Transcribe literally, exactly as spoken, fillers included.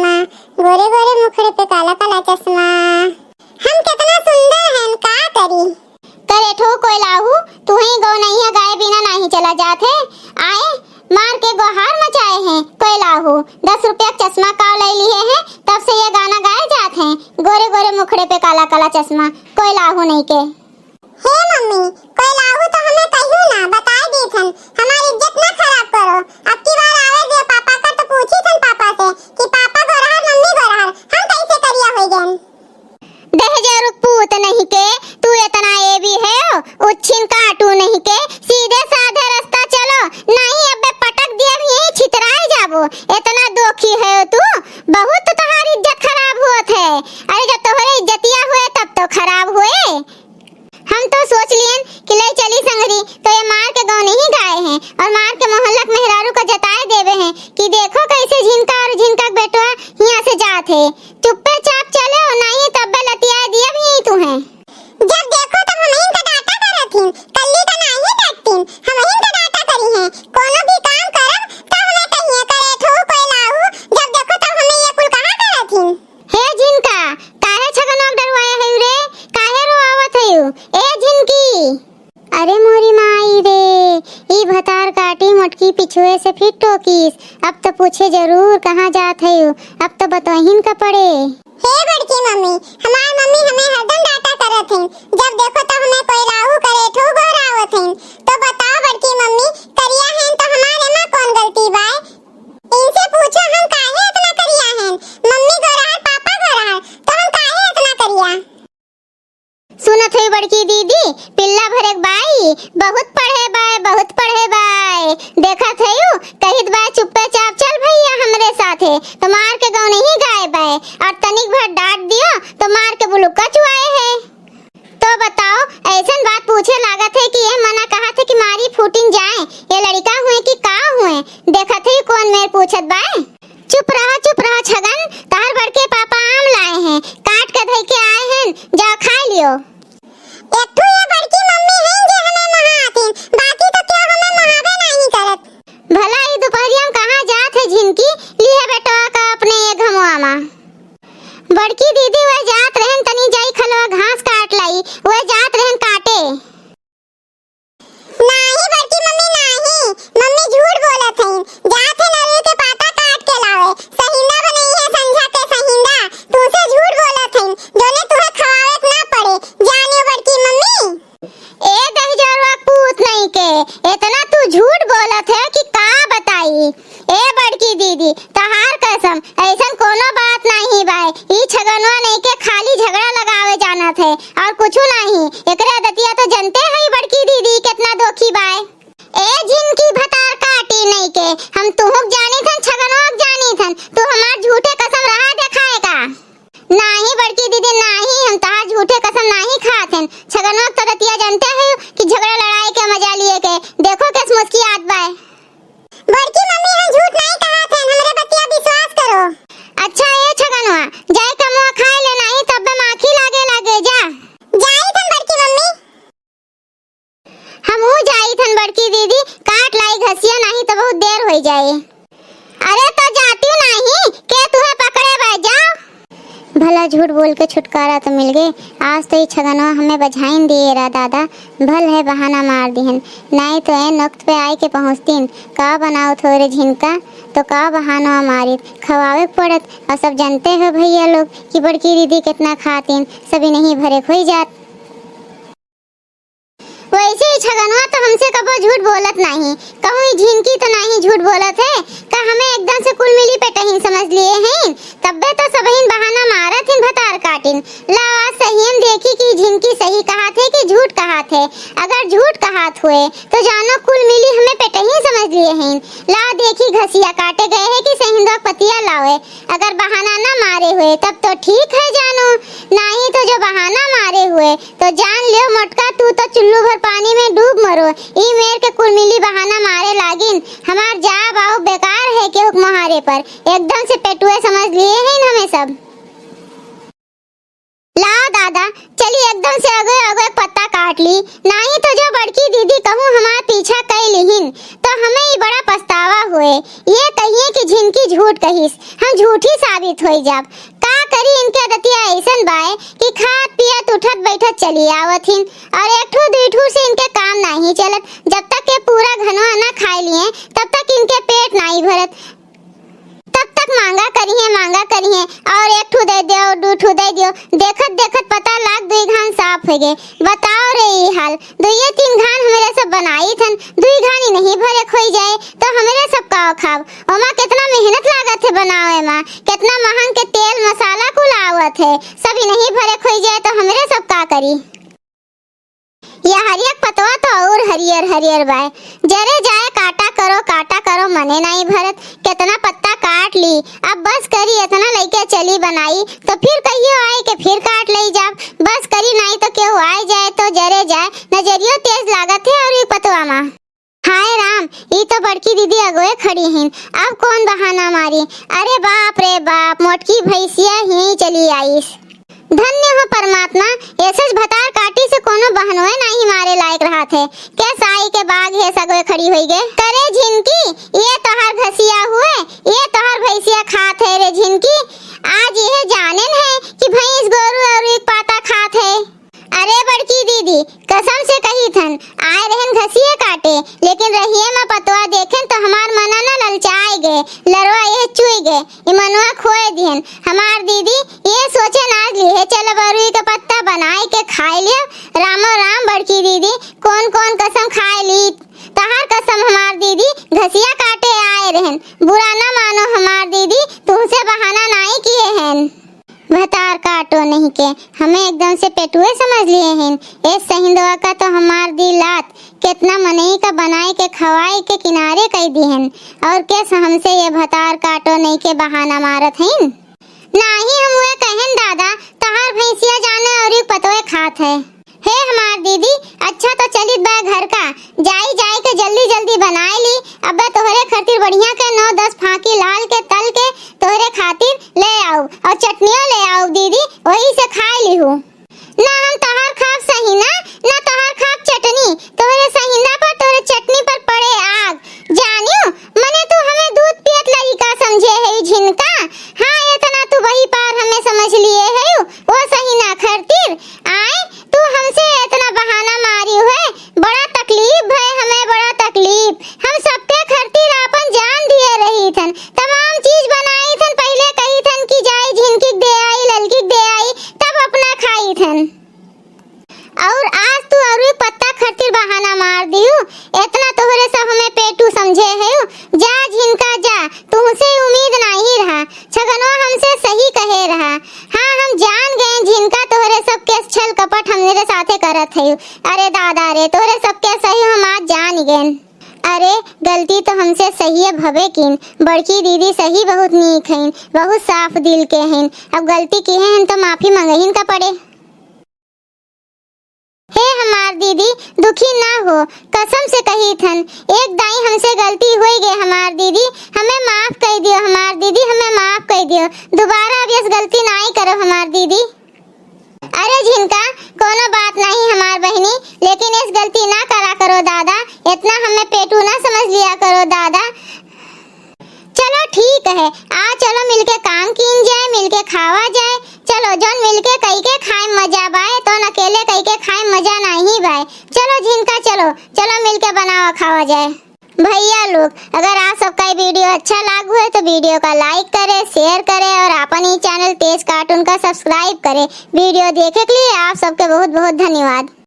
गोरे गोरे मुखड़े पे काला काला चश्मा। हम केतना सुंदर हन, का करी? करे ठो कोयलाहू, तुहई गौ नइया गाय बिना नाहीं चला जात है। आए, मार के गोहार मचाए हैं कोयलाहू। दस रुपया के चश्मा काव लइ लिहे हैं, तब से ये गाना गाए जात हैं, गोरे गोरे मुखड़े पे काला काला चश्मा, कोयलाहू नहीं के। हे मम्मी, कोयलाहू तो हमें कहियो ना, बताए दीथन, हमार इज्जत ना खराब करो। अब की बार आवे दे पापा का तो पूछीथन पापा से कि पापा गोरहर, मम्मी गोरहर, हम कैसे करिया होइ गएन? दहिजरू के पूत नहीं के, तू एतना एबी है, उच्छिन काटू नहीं के, सीधे साधे रास्ता चलो, नहीं अबे पटक दिया भी यहीं छितराए जाबो। एतना दोखी है तू, बहुत तो तोहार इज्जत खराब होत है। अरे जब तोहरे इज्जतिया हुए तब तो खराब हुए। हम तो सोच लियन कि ले चली संगरी, तो ये मार के गौ नहीं गाए हैं और मार के मोहल्ला के मेहरारू का जताए देवे हैं कि देखो कैसे झिनका और झिनका के बेटवा हियां से जात है। चुप्पे चाप चले हो, नहीं तब्बे लतियाए दिया भी यहीं तू हैं। जब देखो तब हमहिन का डांटा करत हिन, कल्ली का नाही डांटतिन, हमहिन का डांटा करी हैं। कोनो भी काम करब तो हमें कहिए करे ठो कोयलाहू, जब देखो तब हमें ये कुल कहा करत हिन। हे झिनका, काहे छगनवा के डरवाए है रे? काहे रोआवत है? ए झिनकी, अरे मोरी माई रे, ई भतार काटी मोटकी पिछुए से फिर टोकीस। अब तो पूछे जरूर कहाँ जात है, अब तो बतोहिन का पड़े। हे बड़की मम्मी, हमार मम्मी हमें हरदम डांटा करत हैं, जब देखो तो हमें कोयलाहू करे ठो गोहरावत हैं। तो बताओ बड़की मम्मी, करिया हैं तो हमारे में कौन गलती बाय? इनसे पूछो हम काहे इतना करिया हैं, मम्मी गोरहर पापा गोरहर, तो हम काहे इतना करिया? सुनत है बड़की दीदी, पिल्ला भरे के बाई, बहुत पढ़े बाय, बहुत पढ़े बाय। देखत है यू, कहित बाय चुप्पे चाप चल भैया हमरे साथे, तो मार के गौ नहीं गाए बाय, और तनिक भर डांट दियो तो मार के बुलुक्का चुआए है। तो बताओ, ऐसन बात पूछे लागत है कि ये मना कहत है कि मारी फूटिन जाए, ये लड़का हुए कि का हुए? देखत है कौन मेर पूछत बाय। चुप रहा, चुप रहा छगन, तहर बड़के पापा आम लाए हैं, काट के धई के आए हैं, जा खाए लियो। एक ठो ये बड़की मम्मी हैं जे हमें महात हैं, बाकी तो क्यों हमें महाबे नहीं करत। भला ई दोपहरिया में कहाँ जात है झिनकी, लिहे बेटवा का अपने ये घमवा मा। बड़की दीदी वह जात रहन तनी जाई खलवा घास काट लाई, वह जात रहन काटे। नाही बड़की मम्मी नाही, मम्मी झूठ बोलत हईन। जात है नरुई के पाता काट के लावे, सहिंदा बनई है संझा के सहिंदा। तू से झूठ बोलत हईन, जोने तुहे खवावे के ना पड़े, जानियो बड़की मम्मी। ए दहिजरवा पूत नहीं के, इतना तू झूठ बोलत है कि का बताई। ए बड़की दीदी, तहार कसम, ऐसन कोनो बात नाही बाय। ई छगनवा नहीं के खाली झगड़ा लगावे जानत है और कुछु नाही। एकरे आदतिया तो जनते है बड़की दीदी कितना दोखी बाय। ए झिनकी भतार काटी नहीं के, हम तुहुक जानी थन, छगनवा के जानी थन, तू हमार झूठे कसम रहा देखाए का? नाही बड़की दीदी नाही, हम तहार झूठे कसम नाही खात हन। छगनवा के तो आदतिया जनते है कि झगड़ा लड़ाई के मजा लिए के, देखो कैस मुस्कियात बाय। बड़की मम्मी, हम झूठ नाहीं कहत हन, हमरे बतिया विश्वास करो। अच्छा ए छगनवा, जाए कमवा खाए ले, नाहीं तब्बे माखी लागे लागे, जा। जाई थन बड़की मम्मी। हमहू जाई थन बड़की दीदी, काट लाई घसिया, नाहीं तो बहुत देर होई जाए। अरे तो जातियो नाहीं, के तुहे पकड़े बा, जाओ। भला झूठ बोल के छुटकारा तो मिल गए। आज तो ई छगनवा हमें बझाइन दिए रा दादा, भल है बहाना मार दिहन, नाहीं तो एन वक्त पे आए के पहुँचतीन। का बनावत हो रे झिनका, तो का बहानवा मारित, खवावे के पड़त। और सब जनते हो भैया लोग कि बड़की दीदी कितना खातीन, सभी नहीं भरे खोई जात। वैसे ई छगनवा तो हमसे कबो झूठ बोलत नाहीं, कहूँ ई झिनकी तो नाहीं झूठ बोलत है, का हमें एकदम से कुल मिली पेटहीन समझ लिए हैं? तब्बे तो सबहिन बहाना मारत हिन भतार काटिन। लाओ आज सहियन देखी कि झिनकी सही कहात है कि झूठ कहात है। अगर झूठ कहात हुए तो जानो कुल मिली हमें पेटहीन समझ लिए हैं। लाओ देखी घसिया काटे गए है कि सहिंदवा के पतिया लावे। अगर बहाना ना मारे हुए तब तो ठीक है जानो, नाहीं तो जो बहाना मारे हुए तो जान लियो मोटका, तू तो चुल्लू भर पानी में डूब मरो। ई मेर के कुल मिली बहाना मारे लागिन। हमार जाब आउ बेकार है केहू के मोहारे पर। एकदम से पेटुए समझ लिए हैं हमें सब। लाओ दादा, चली एकदम से अगुए अगुए पत्ता काट ली, नाहीं तो जो बड़की दीदी कहूँ हमार पीछा कई लिहिन तो हमें ई बड़ा पछतावा हुए। ये कहिए कि झिनकी झूठ कहिस, हम झूठी साबित होई जाब। का करी, इनके आदतिया अइसन बाय कि खात पियत उठत बैठत चली आवत हिन, और एक ठू दुई ठू से इनके काम नाही चलत। जब तक के पूरा घनवा ना खाए लिए, तब तक इनके पेट नाही भरत। तब तक मांगा करिहे, मांगा करिहे, और एक ठू दे दियो, दू ठू दे दियो। देखत देखत पता लाग दुई घान साफ होइ गए। बताओ रे ई हाल, दुइये तीन घान हमरे सब बनाई थन, दुई घान ही नहीं भरे खोई जाए, तो हमरे सब का खाब? ओमा कितना मेहनत लागत है बनावे मा, कितना महंग के तेल मसाला कुल आवत है, सब ही नहीं भरे खोई जाए, तो हमरे सब का करी? ये हरियर पतवा तो और हरियर हरियर बाय। जरे जाए काटा करो, काटा करो, मने नाई भरत। कितना पत्ता काट ली, अब बस करी, इतना लइके चली बनाई, तो फिर कहियो आए के फिर काट लई जाब। बस करी, नाई तो केहू आए जाए तो जरे जाए। नजरियो तेज लागत है और ई पतवा मा। हाय राम, ई तो बड़की दीदी अगवे खड़ी हिन। अब कौन बहाना मारी? अरे बाप रे बाप, मोटकी भैंसिया ही चली आईस। धन्य हो परमात्मा, ऐसज भतार काटी से कोनो बहनोए नाही मारे लायक रहत है। के साई के बाग है सगवे खड़ी होई गे। करे झिनकी, ये तोहर भैंसिया हुए, ये तोहर भैंसिया खात है रे झिनकी। आज यह जानेन है कि भैंस गोरू और एक पाता खात है। अरे बड़की दीदी, कसम से कही थन, आए रहन घसिए काटे, लेकिन रहिए मा पतवा देखेन तो हमार मना न ललचाए गे, लरवा यह चुई गे, ई मनवा खोए दिहन। हमार दीदी ये सोचे ना लिहे, चल बरुई के पत्ता बनाए के खाए लियो। रामो राम बड़की दीदी, कौन कौन कसम खाए ली? तहार कसम हमार दीदी, घसिया काटे आए रहन। बुरा ना मानो हमार दीदी, तुमसे बहाना नाई किए हन। भतार काटो नहीं के, हमें एकदम से पेटुए समझ लिए हन। ए सहिंदवा का तो हमार दी लात, कितना मनई का बनाए के खवाए के किनारे कई दिहन। और के हमसे ये भतार काटो नहीं के बहाना मारत हइन? नाही, हम उहे कहेन दादा, तहार भैंसिया जाने और पतोए खात है। हे हमार दीदी, अच्छा तो चलित बा घर का, जाई जाई के जल्दी जल्दी बनाए ली। अब तोहरे खातिर बढ़िया के नौ दस फांकी लाल के तल के तोहरे खातिर ले आऊ और चटनियो ले आऊ दीदी, वही से खाए लीहू। ना हम तोहार खाब सहिना, ना तोहार खाब चटनी। तोहरे सहिना पर, तोहरे चटनी पर पड़े आग। जानियो, मने तू हमें दूध पियत लड़िका समझे है झिनका। हाँ, इतना तू बही पार हमें समझ लिए है, वो सहिना खरतिर। आए, तू हमसे इतना बहाना मारी है, बड़ा तकलीफ है हमें, बड़ा तकलीफ। हम सबके खरतिर आपन जान दिए रही थन, तमाम चीज बनाई थन, पहिले कही थन कि जाई झिनकी दे आई, ललकी दे आई, तब अपना खाई थन। और आज तू अरुई पत्ता खरतिर बहाना मार दिहू, इतना तोहरे सब हमें पेटू समझे है। जा झिनका जा, तुमसे उम्मीद नाही रहा, छगनवा हमसे सही कहे रहा। हाँ, हम जान गए झिनका तोहरे सब के छल कपट हमरे साथे करत है। अरे दादा रे, तोहरे सब के सही हम आज जान गए। अरे, गलती तो हमसे सहिए भवे किन, बड़की दीदी सही बहुत नीक हइन, बहुत साफ दिल के हइन। अब गलती किहे हन तो माफी मंगहिन का पड़े। हे हमार दीदी, दुखी ना हो, कसम से कही थन, एक दाई हमसे गलती होई गे हमार दीदी, हमें माफ कर दियो हमार दीदी, हमें माफ कर दियो, दोबारा अब यस गलती नाई करो हमार दीदी। अरे झिनका, कोनो बात नहीं हमार बहिनी, लेकिन इस गलती ना करा करो दादा, इतना हमें पेटू ना समझ लिया करो दादा। चलो ठीक है, आ चलो मिलके काम कीन जाए, मिलके खावा जाए। चलो जौन मिलके कई के खाए में मजा बाए, तो अकेले कई के खाए में मजा नहीं बाए। चलो झिनका चलो, चलो मिलके बनावा खावा जाए। भैया लोग, अगर आप सबका ये video अच्छा लागू है तो video का like करें, share करें और अपन ही channel तेज cartoon का subscribe करें। Video देखे के लिए आप सबके बहुत बहुत धन्यवाद।